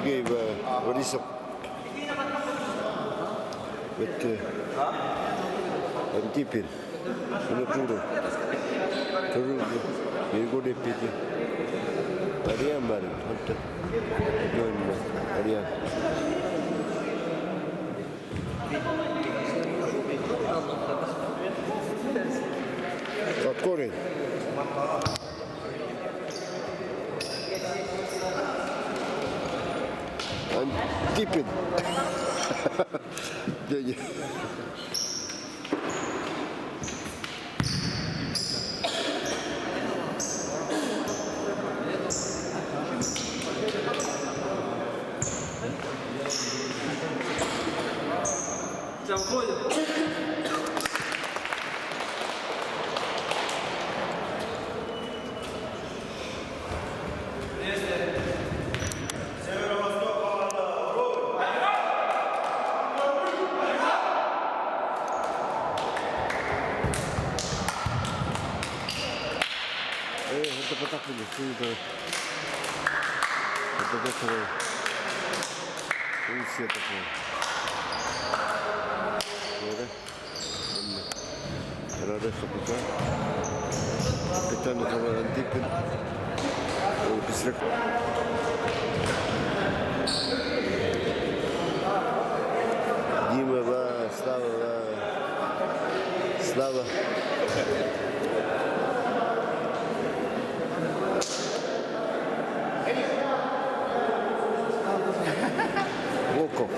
Сергей Борисов Антипин, Винокуров, Григорий Петя, Ариан бар, Ариан. Подкорень. Антипин. Дядя. Капитан. Капитан Николай Антипин. Дима, да, Слава, да. Слава. Волков.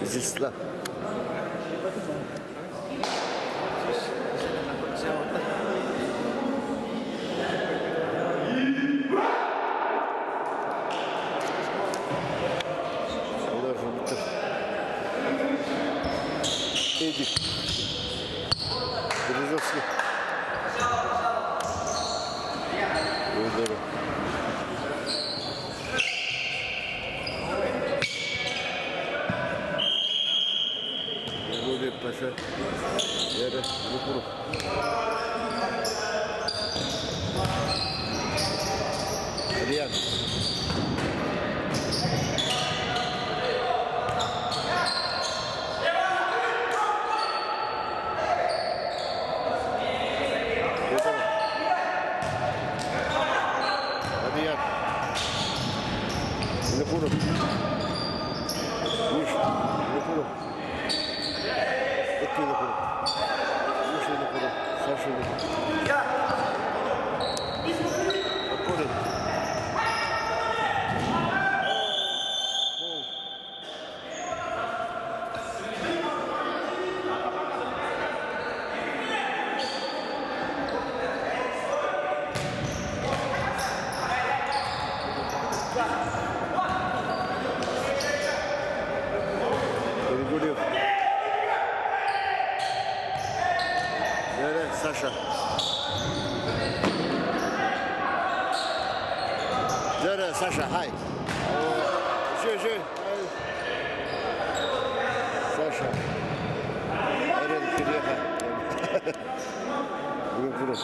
Изяслав. Эдик. Березовский. Здорово. Григорий Паша. Вера Винокуров. Ариан. Ариан. Винокуров. Миш. Винокуров. Это Винокуров. Миша Винокуров. Саша Винокуров. Аккорин. Пол. Григорьев. Вера, Саша. Вера, Саша, хай. Еще, еще. Саша. Арен, Киреха. Винокуров.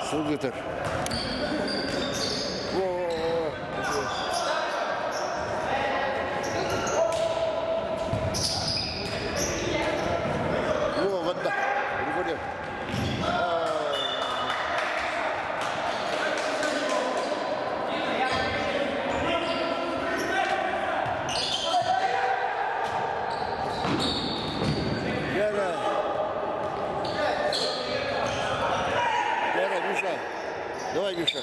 Сылгытар. Во, вот да. Григорьев. Гера. Гера, Миша. Давай, Миша.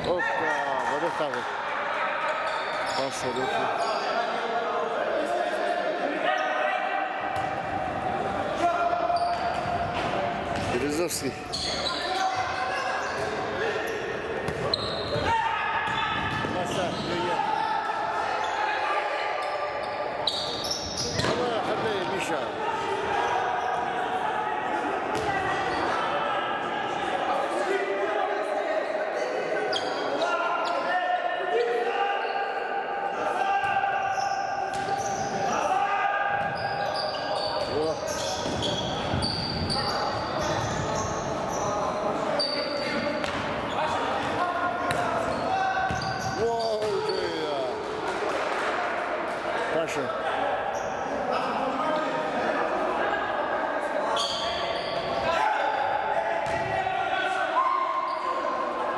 Опа, вот так вот. Пас хороший. Березовский. Маса, Леня. Давай, ходи, Миша. Саша.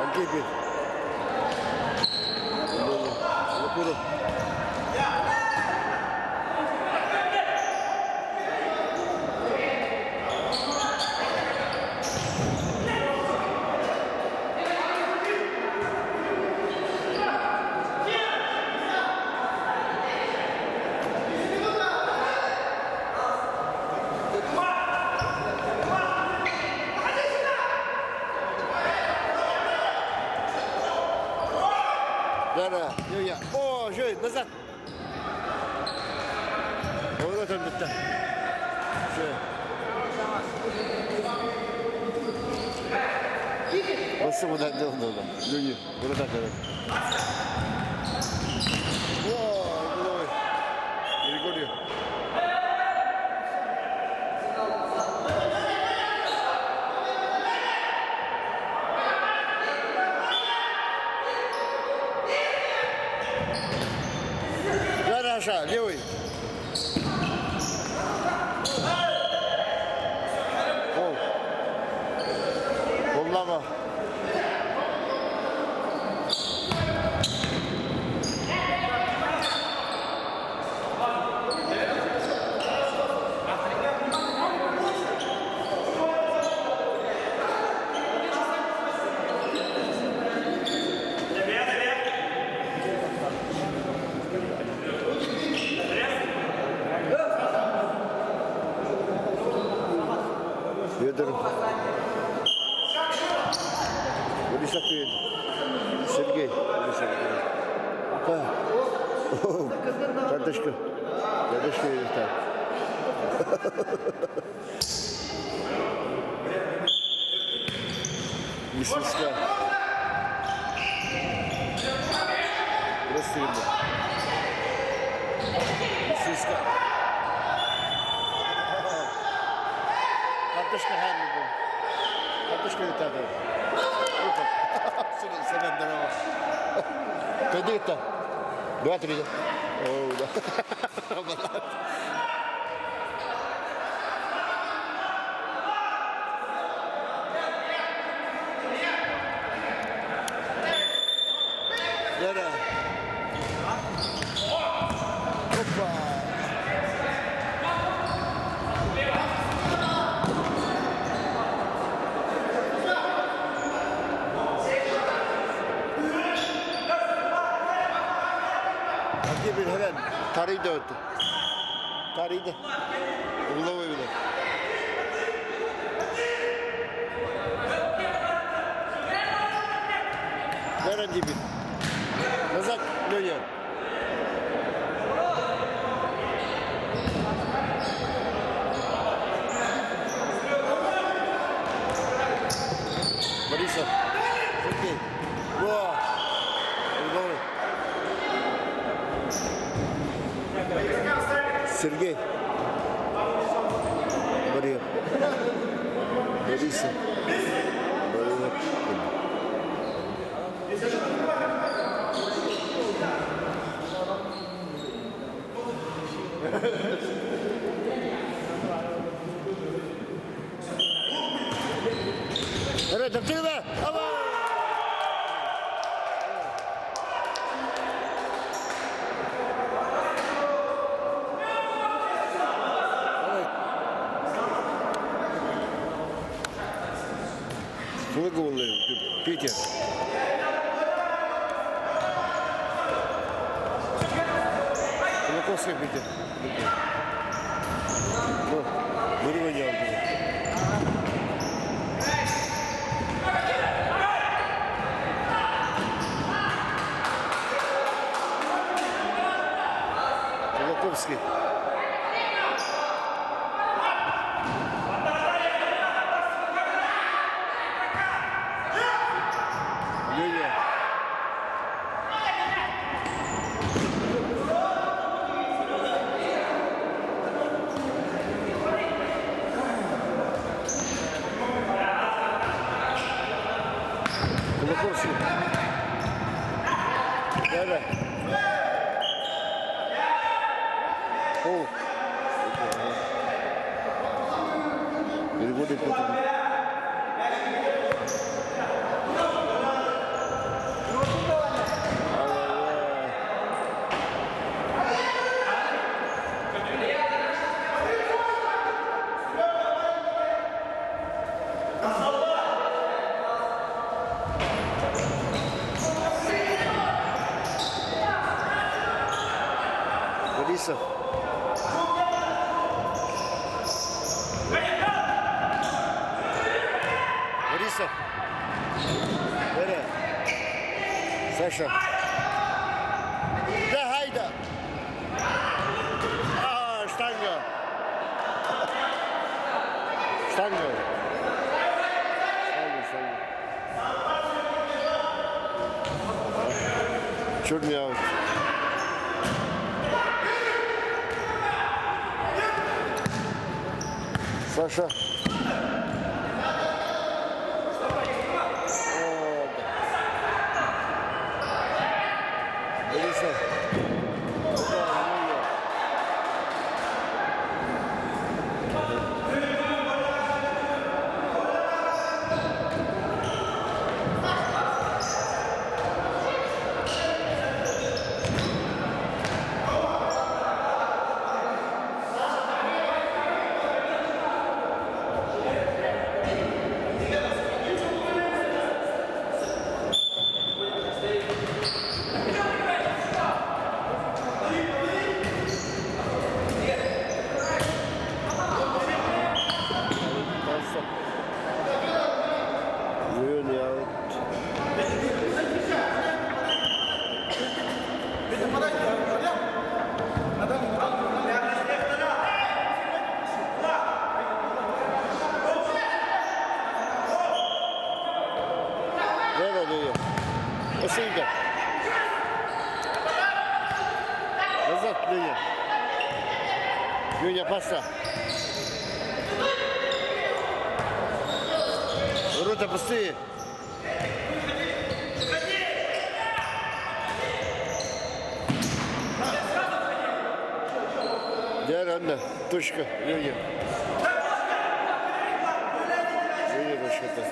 Антипин. Лукуров. Да-да, я. О, жой, назад. Поворотом бітті. Басым удан делал, Люди, ворота О, головой. Григорий. Гаража, левый. Кол. Коллама. Федор. Борисов Сергей. Борисов. Да. Карточка. Карточка там. Мясницкая. Просто Мясницкая. Картошка ханны бу. Картошка летады. Сенен здорово. Кайды Два, три. О, да. Да-да. Опа. Hadi bir helen. Tarihi de öttü. Tarihi de. Uygulama bile. Veren gibi. Назад, Леня. Борисов. Сергей. Во! Угловой. Сергей. Борис. Борисов. Борисов. Evet, bitirme. Ama. Evet. Флаговый Петя. Кулаковская Петя. Вырывание aldı. Кулаковский. Леня. Кулаковский. Да-да. О! Григорий Петрович. Борисов. Борисов. Бere. Саша. Да, хайда. А, штанга. Штанга. Штанга, штанга. Черный аут. Саша. О, да. Борисов. Да, ну я. Юлия. Да, да, да, да. Спасибо. Назад, Леня. Леня, паса. Ворота пустые. Дьэ, точка, Леня. Леня точката.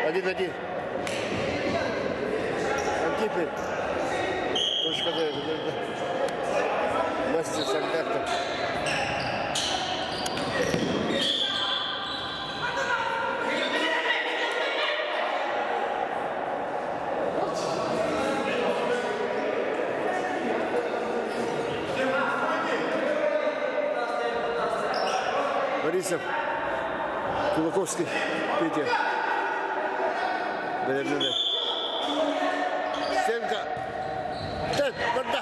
Один-один. Антипин. Точка Д. Мастер Сангартов. Борисов. Кулаковский. Петя. Бэлэмнэнэ. Стенка. Тет, барда.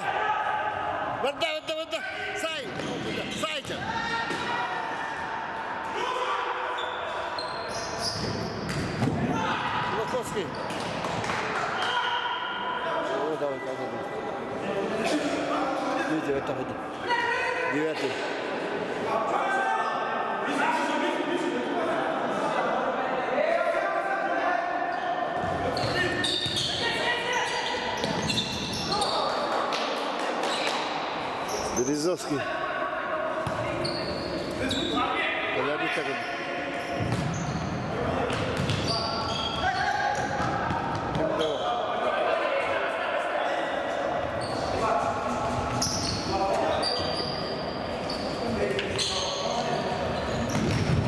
Барда, барда, барда. Сай. Сайча. Кулаковский. О, давай, давай, давай. Видите, это вот. Девятый. Березовский. Подожди,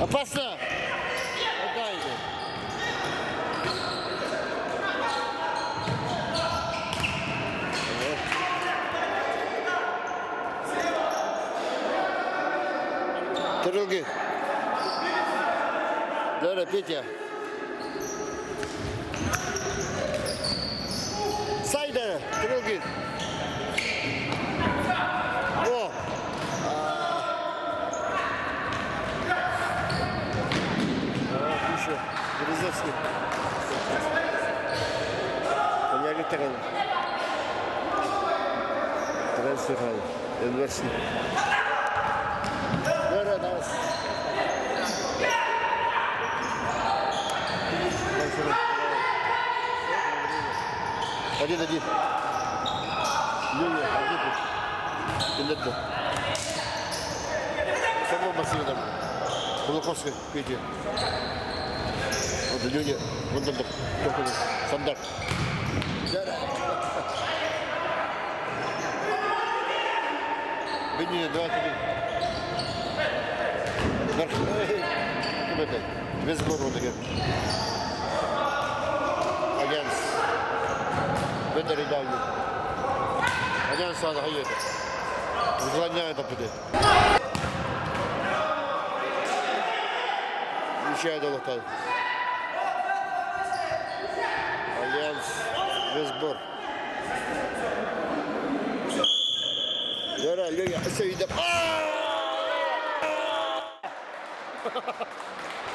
Опасно! Отдай! Трылги. Дара, Петя. Сайда, Трылги. О! А, еще. Березовский. Поняли Таран. Трансфер. Инверсия. Один-один. Юлия, один. Киллэрдэ. Собо массыынадан. Кулаковский Петя. Вот Юлия, вот Сандар. Бенни, 2-3. Ким этэй? Весбор деген. Альянс. Бедер идеальный. Альянс сада хайыта. Выклоняет апыды. Мишая долотал. Альянс Весбор. Лера, Лёня, все,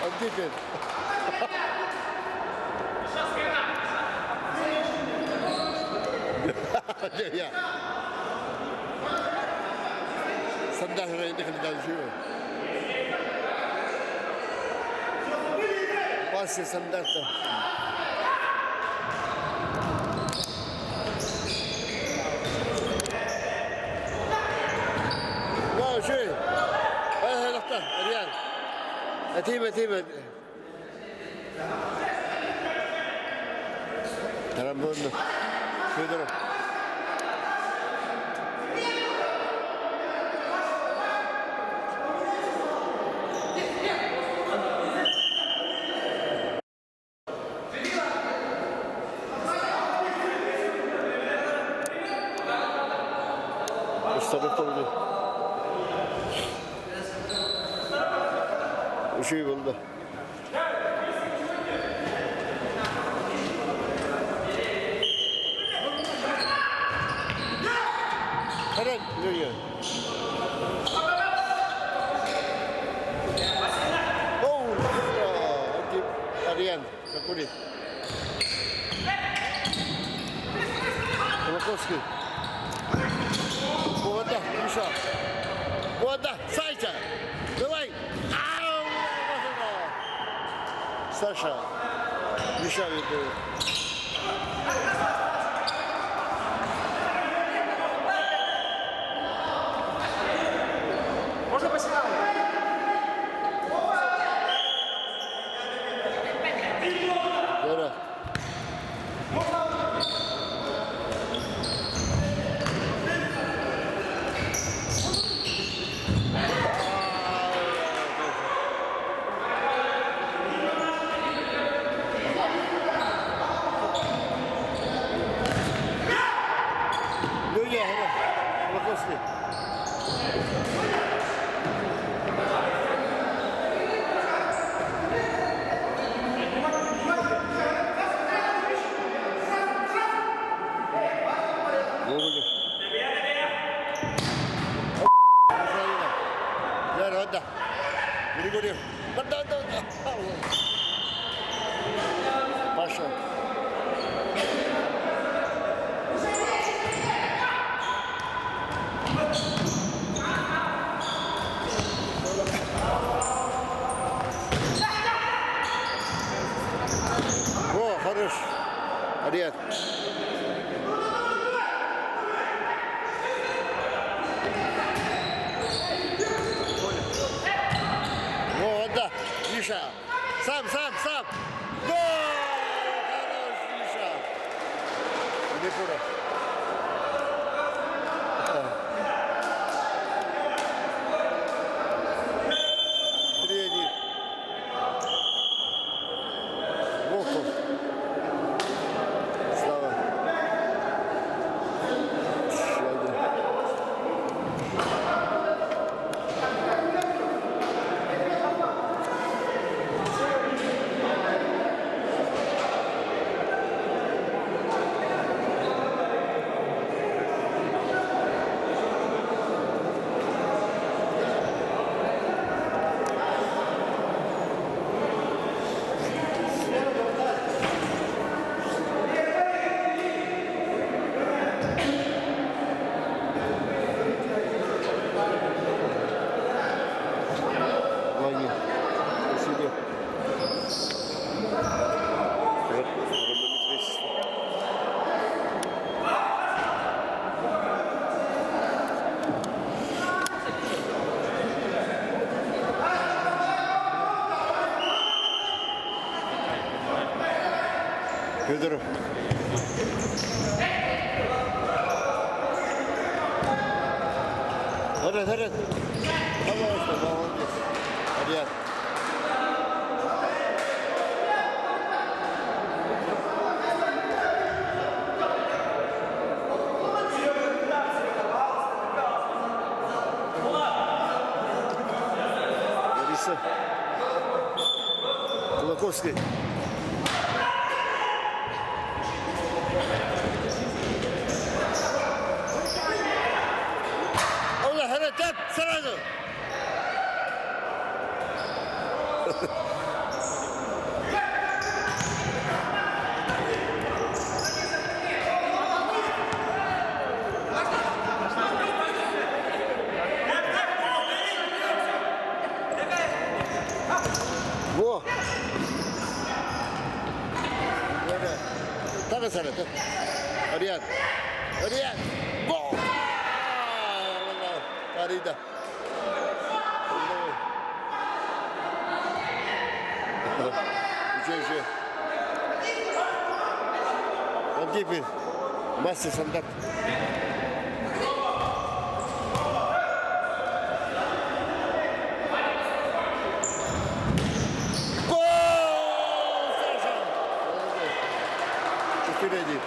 Антипин. Я. Sandahrayı ne Passi Sandarta. لا شيء هاي لقطة ريال أتيمة أتيمة Трамбон Федоров. Установка Үчүгэй буолла. Харан, Юрий. Оу, Ариан, Сакури. Кулаковский. Вода, Миша. Вода, Сайча. Давай. Ау, Саша. Миша ведет. Можно по сигналу? Лера. Люня, Кулаковский. Гоголев. Лера, отда. Григорьев. Да, да, да. Паша. О, хорош. Ариат. О, да, Миша. Сам, сам, сам. Гол! Хорош, Миша. Лепура. 3-1. Волков. Слава. Еще один. Федоров. Вперед, вперед. Пожалуйста, молодец. Ариан. Лариса Кулаковский. Allah hareket сразу. Во! Таҕыс эрэ. Ариан. Ариан. Гол! Арыйда. Үчүгэй, үчүгэй. Антипин. Мастер стандарт. Гол! Саша! 4-1.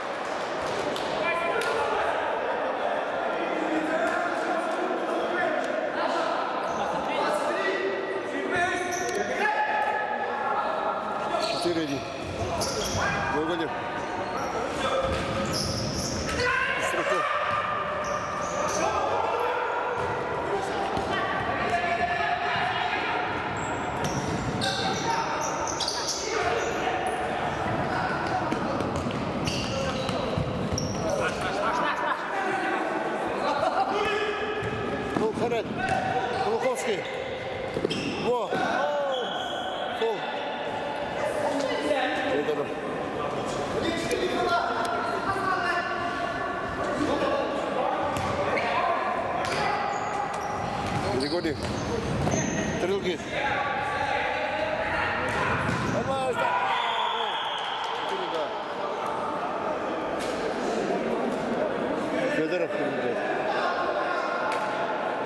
4-1. Гоголев. Строков. Ну, вперед. Кулаковский. Во. Фол. Федоров. Григорьев. Стрелки. Пожалуйста. 4-2. Федоров командир.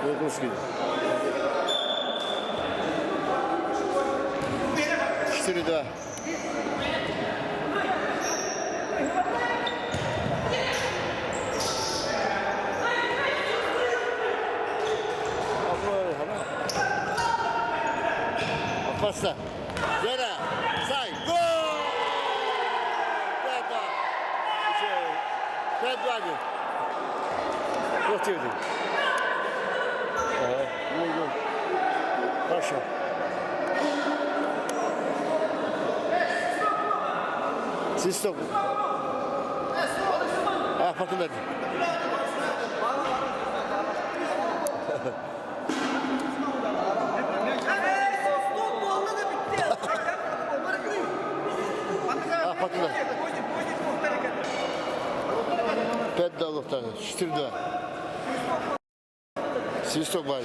Кулаковский. 4-2. Опасно. Вера, Сай, гол! 5-2. 5-2. Противник. Ага, ну, ну. Хорошо. Свисток. А, Фатулет. А, Фатулет. 5 дал 4-2. Свисток баар.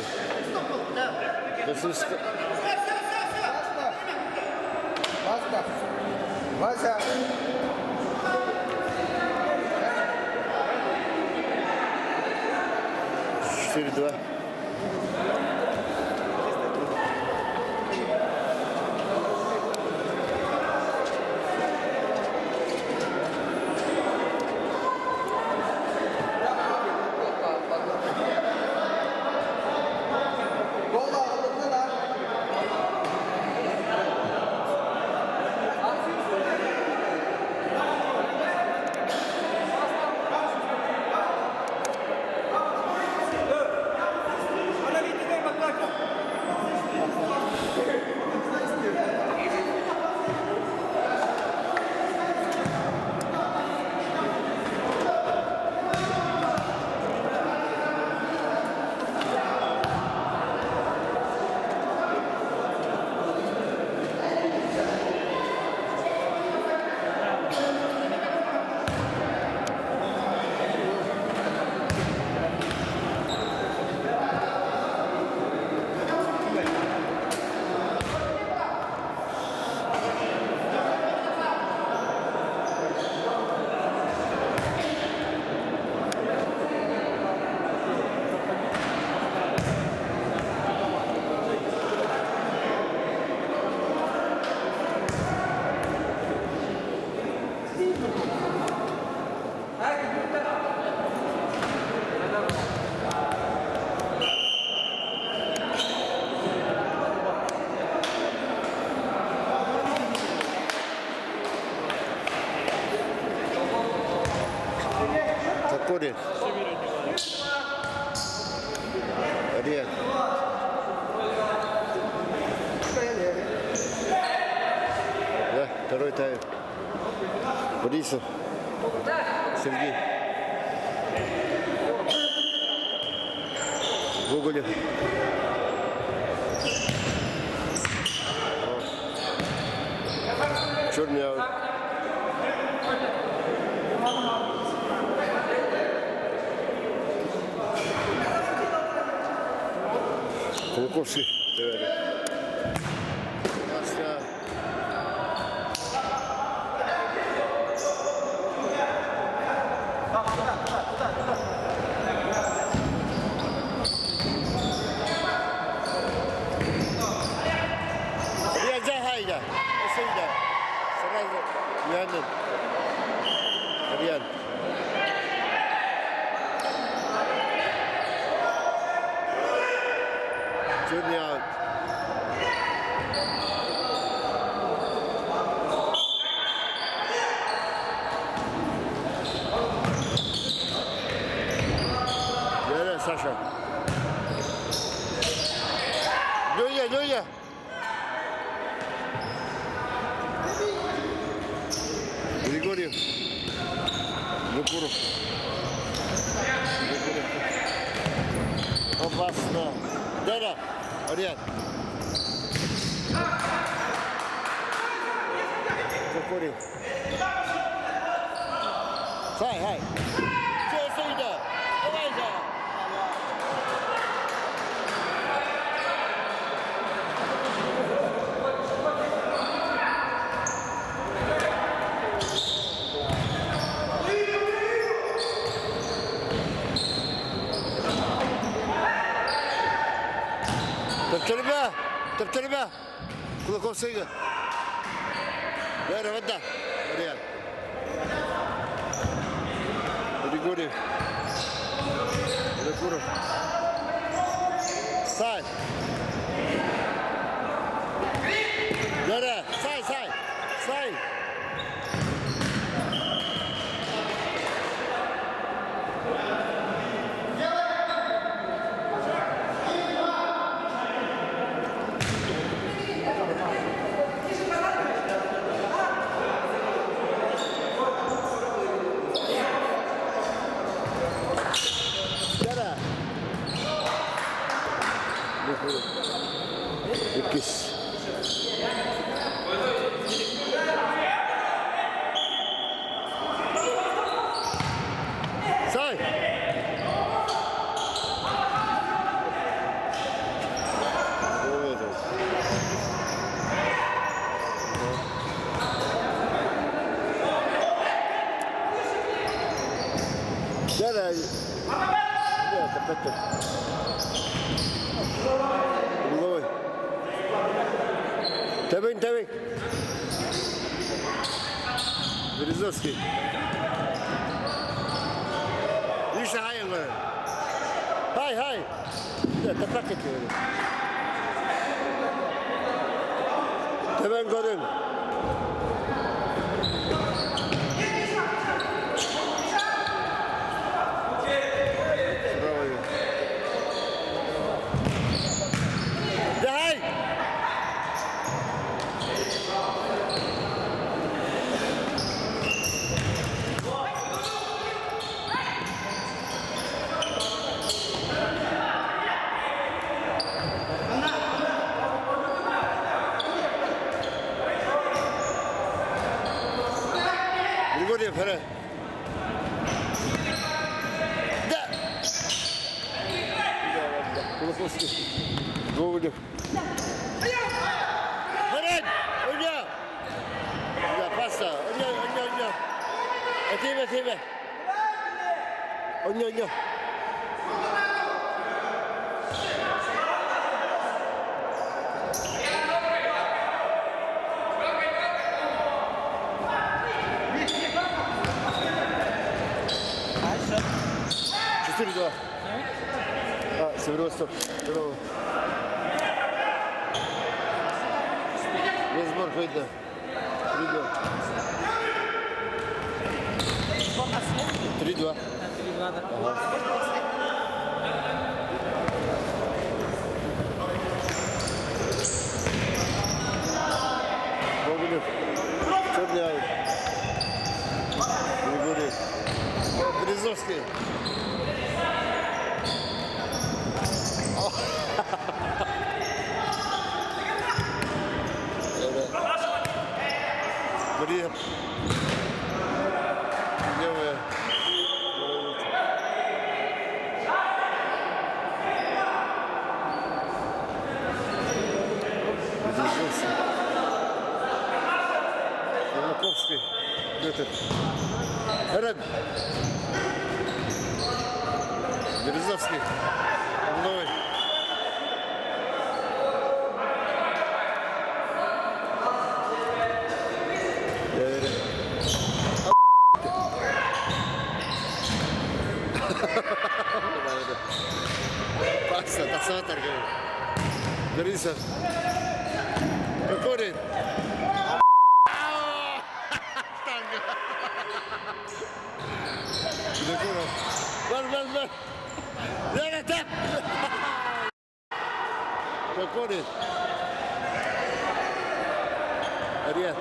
Да, свисток. Вася! 4-2. Gol alındı lan. Кокорин. Ариан. Да, второй тайм. Борисов. Сергей. Гоголев. Черный аут. Кулаковский. Сразу Янин. Ариан. Черный аут. Лена, Саша. Леня, Леня. Григорьев. Букуров. Григорьев. Опасно. Да-да. Ариан. Кокорин. Хай, хай. Чё, Давай, да. Тэптэрбэ! Тэптэрбэ! Кулаковскайга. Бәрі вада. Ариан. Григорьев. Винокуров. Сай. Бәрі, сай, сай. Сай. Дара. Иккис. Сай! Дара. Угловой. Тэбин, тэбин. Березовский. Үс хайылы. Хай, хай. Тапак етеді. Тэбэн көрүҥ. Дьаһай! Григорьев, эрэ. Да! Кулаковский. Гоголев. Харен! Илья! Илья, паса! Илья, Илья, Илья! Этиме, этиме! Илья, Илья! 4-2. А, Северо-Восток. Здорово. Весь сбор видно. 3-2. 3-2. Богулев. Чернявый. Григорий. Березовский. Мария. Левая. Березовский. Кулаковский. Петр. Эрен. Березовский. Орловый. Пакса, тахсыбат аргы. Борисов. Кокорин. Штанга. Винокуров. Бар, бар, бар. Лера, тэп! Кокорин. Ариан.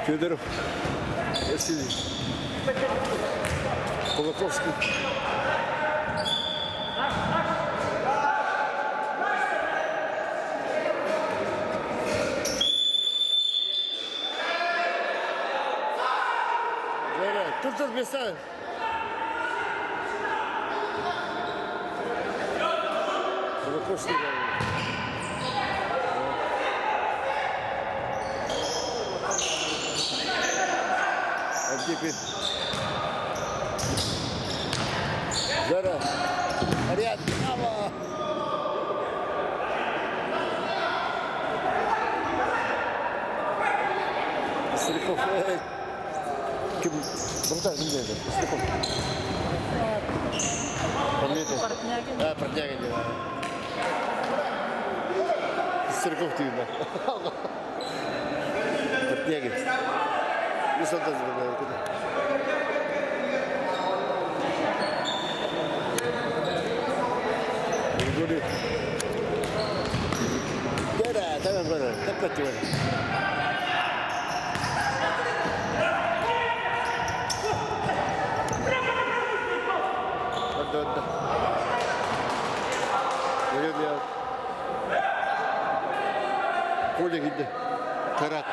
Федоров. Василий. Кулаковский. Тут тут места. Кулаковский. Антипин. Жара. Ариан. Браво! Пестряков. Ким? Братан, ким диэтэ? Пестряков. Портнягин. А, Портнягин диэн. Пестряков диэн. Портнягин. Үс алтан Григорий. Дэрэ, тэбэн көрөр, тэппэт түгэн. Барда, барда. Григорий. Коля киирдэ. Карат.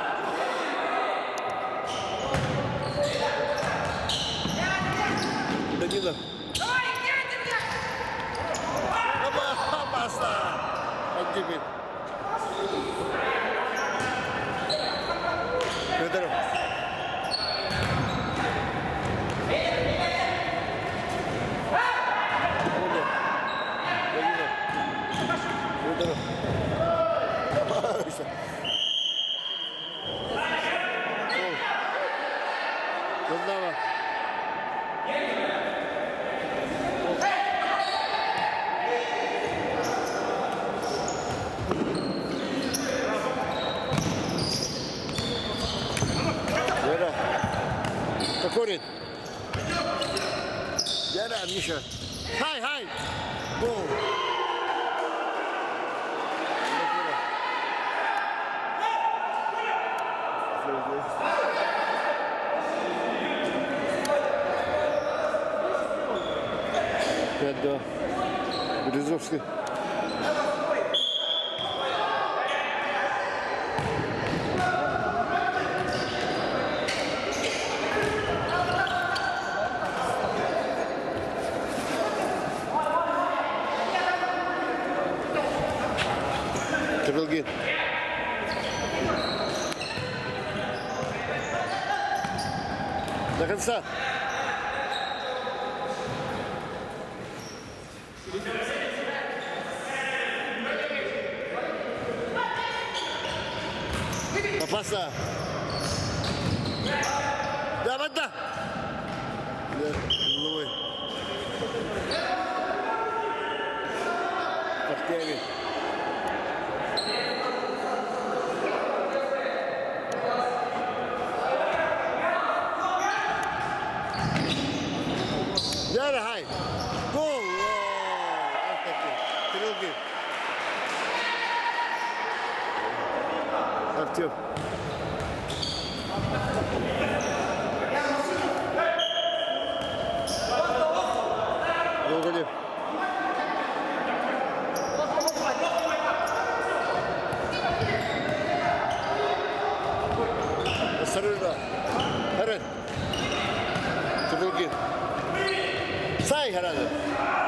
Данилов. Опасно! Антипин. Федоров. Коля. Данилов. Федоров. Кылнаба. Вера. Кокорин. Вера, Миша. Хай, хай! Гол. 5-2. Березовский. Тырылгин. До конца. Опасно. Да, вода. Головой. Портнягин. Артем. Гоголев. Осторожно. Харен. Тубулги. Сай харады.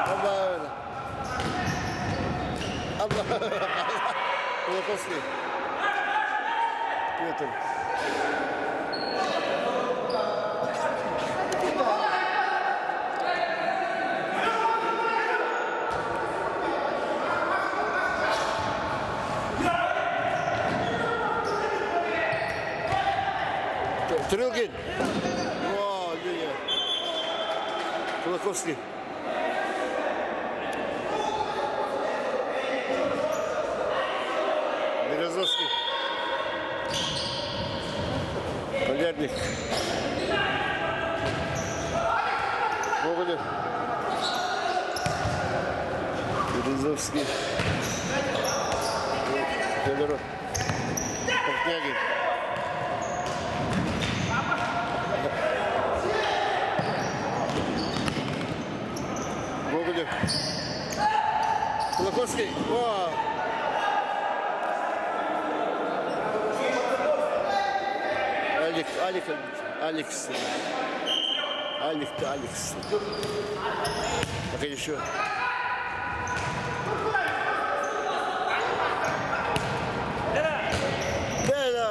Allah. Allah. Кулаковский. Петр. Трюгин. О, Кулаковский. Березовский. Полярник. Гоголев. Березовский. Федоров. Портнягин. Гоголев. Кулаковский. О! Алик, Алик, Алекс. Алик, Алекс. Пока еще. Бела!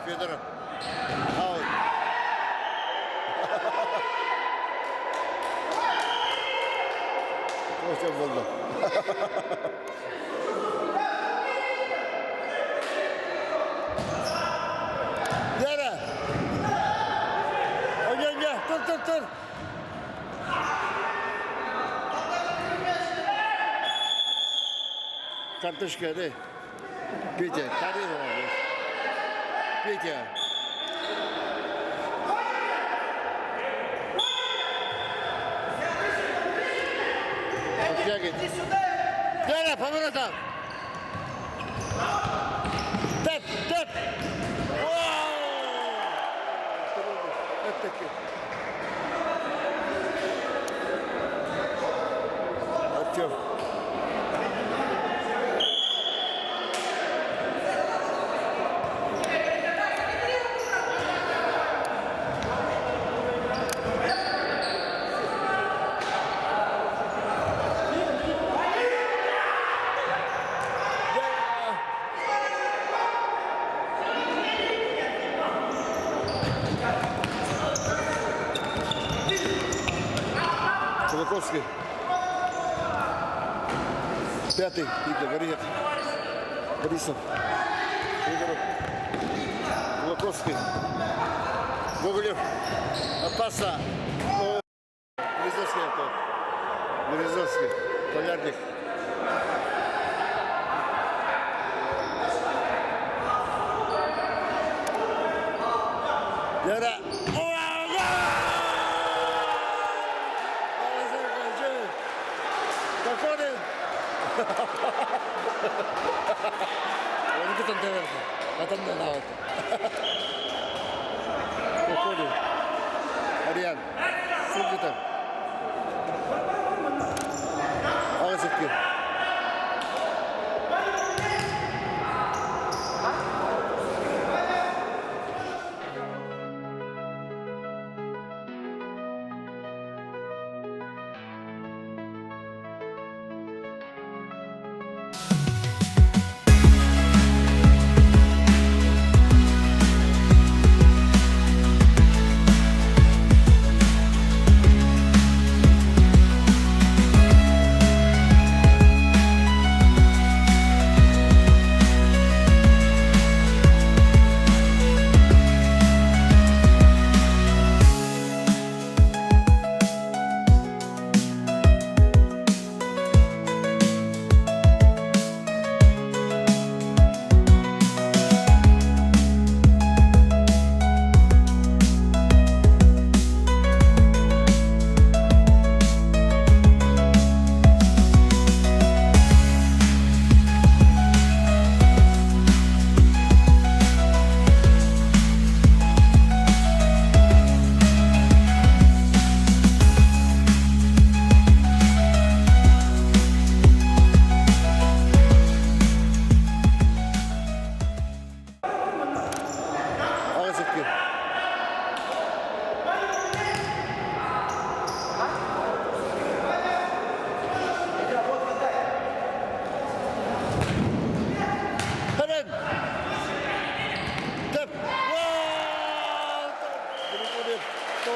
Федоров. Аут. Туох буолла? Лера! Ой-ой-ой, тур, тур, тур! Картошка, да? Петя, тарелка. Петя. Лера, поворотом! Тэп, тэп! Опять-таки. Артем. Кулаковский. Пятый. Игорь Борисов. Федоров. Кулаковский. Гоголев. Опасно. Березовский авто. Березовский. Полярник. Лера. Кокорин. Кокорин. Ариан. Сылгытов. Аҕыс икки.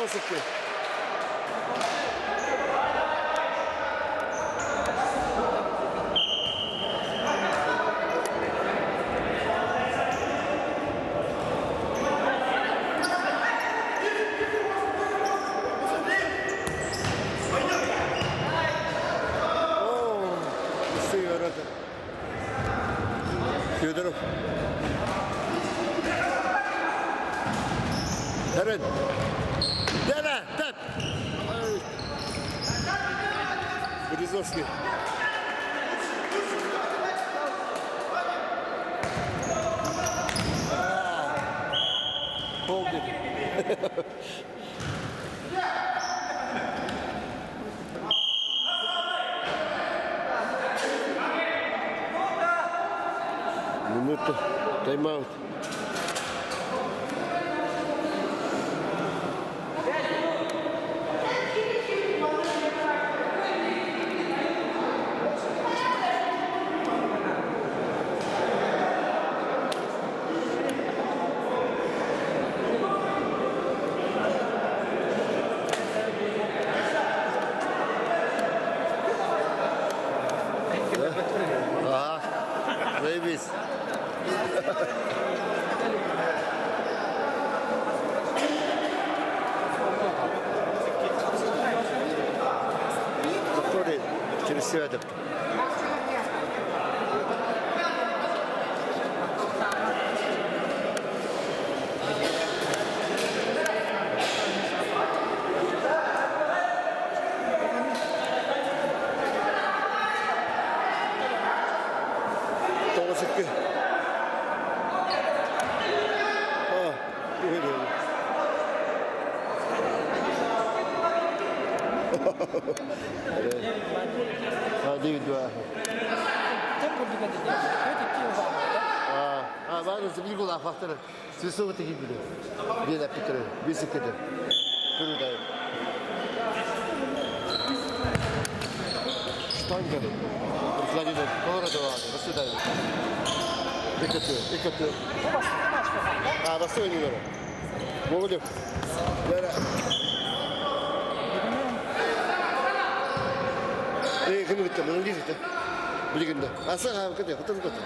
92. О, пустые ворота. Федоров. Эрен. Дене, тэп. Березовский. Холдик. Минута. Тайм-аут. Ага, заебись. Который через себя 92. А, уверен. А, 9-2. А, бары биир улаахтара. Свисова тигибиле. Биир аппитары, биир сиккеде. Көрүдайым. Штанга. Владимир, Колорадо, до свидания. Икаты, икаты. А, бастой номер. Гоголев. Лера. Э, ким кытта, мына лизите. Билигинде. Аса ха кете, хотон кете.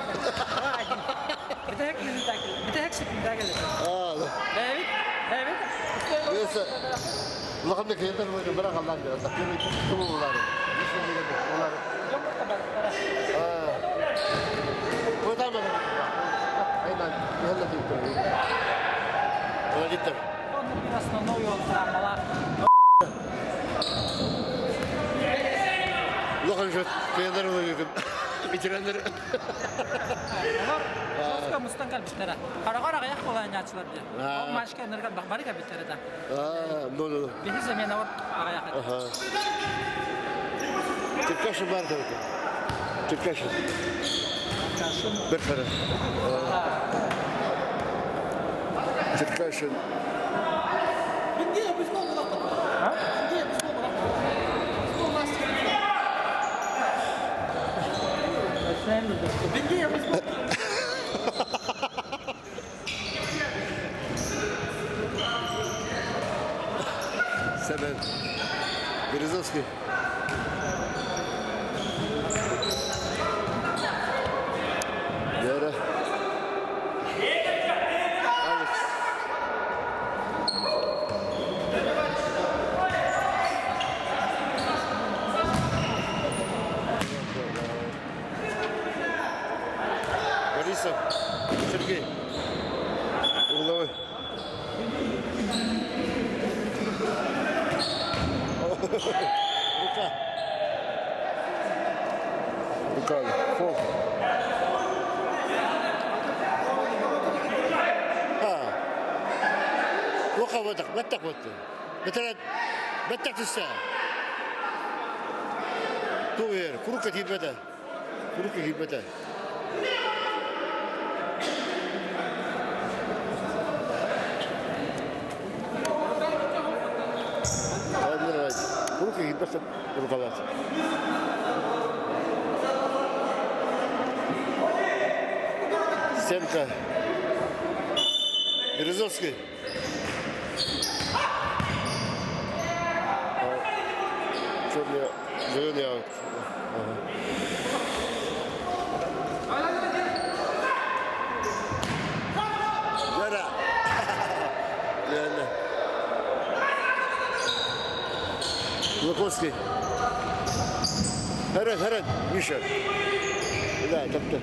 Аа. Бесе. Улаханнык кыйынтан бара халлаан диэн. Туму булары. Булары. Аа. Куда мен? Айнан, яла диттер. Яла диттер. Улахан жот, кыйындар булар. Ветерандар. Жестко мустан калбиттара. Хараҕар аҕыйах буолаанньааччылар диye. Ол машка нырган бары калбиттара да. Аа, ну ну. Биһи замена вот аҕыйах. Аха. Черкашин бар да. Черкашин. Бер хара. Черкашин. Семен. Березовский. Вера. Алекс. Борисов. Сергей. Угловой. Рука. Рука. Фол. А. Туох баттах баттах. Бэтэрэ баттах түстэ. Туох курукка киирбэтэ. Курукка киирбэтэ. Курукка киирбэт рукалаат. Стенка. Березовский. Бүгүн Жара. Реально. Луковский. Харан, Харан, Миша. Да, таптар.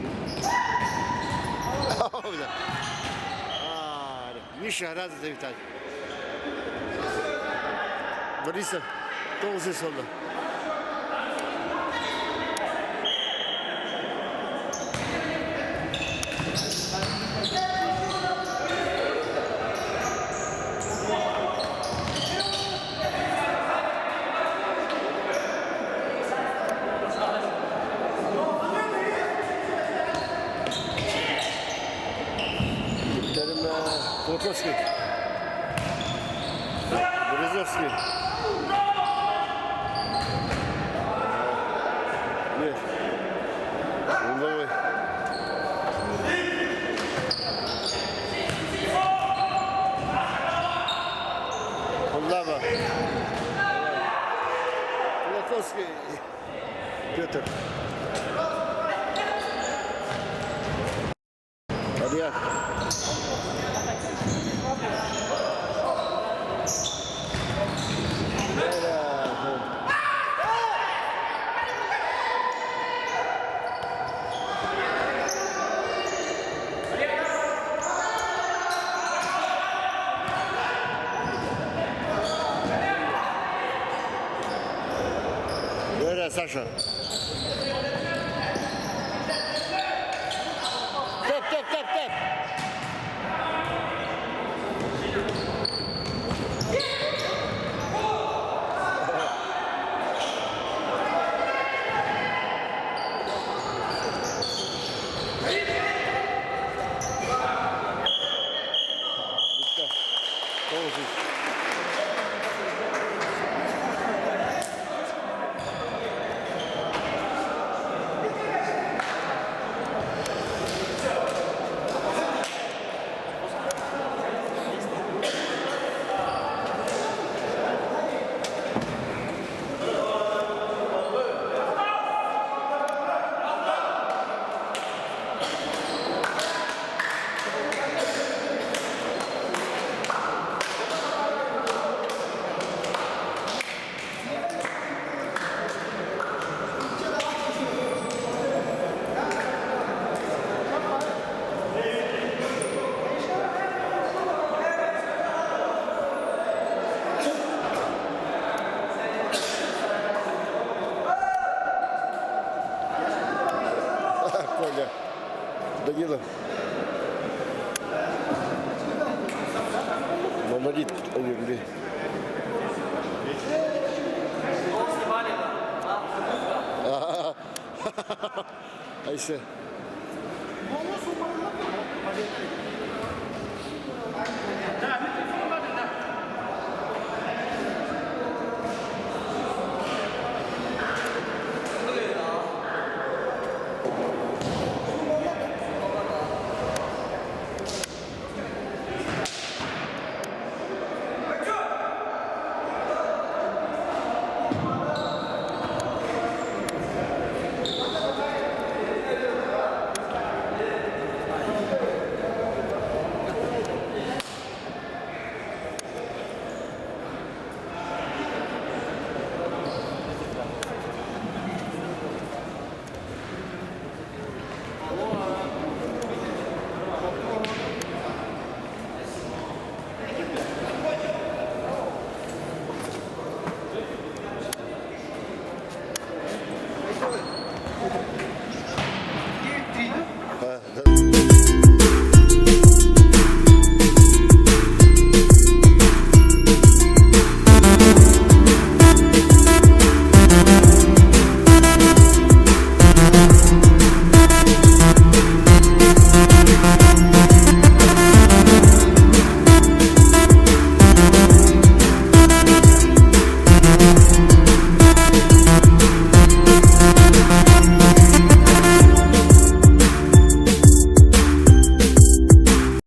Да. Миша, рада завітати. Борисов, тоғыз oldu. Дегтярым Кулаковский. Березовский. Нет. Угловой. Лава. Кулаковский. Петр. Ария. Вера, Саша. Топ, топ, топ, топ. Тоғыз. Коля. Данила. Монолит они Айсе.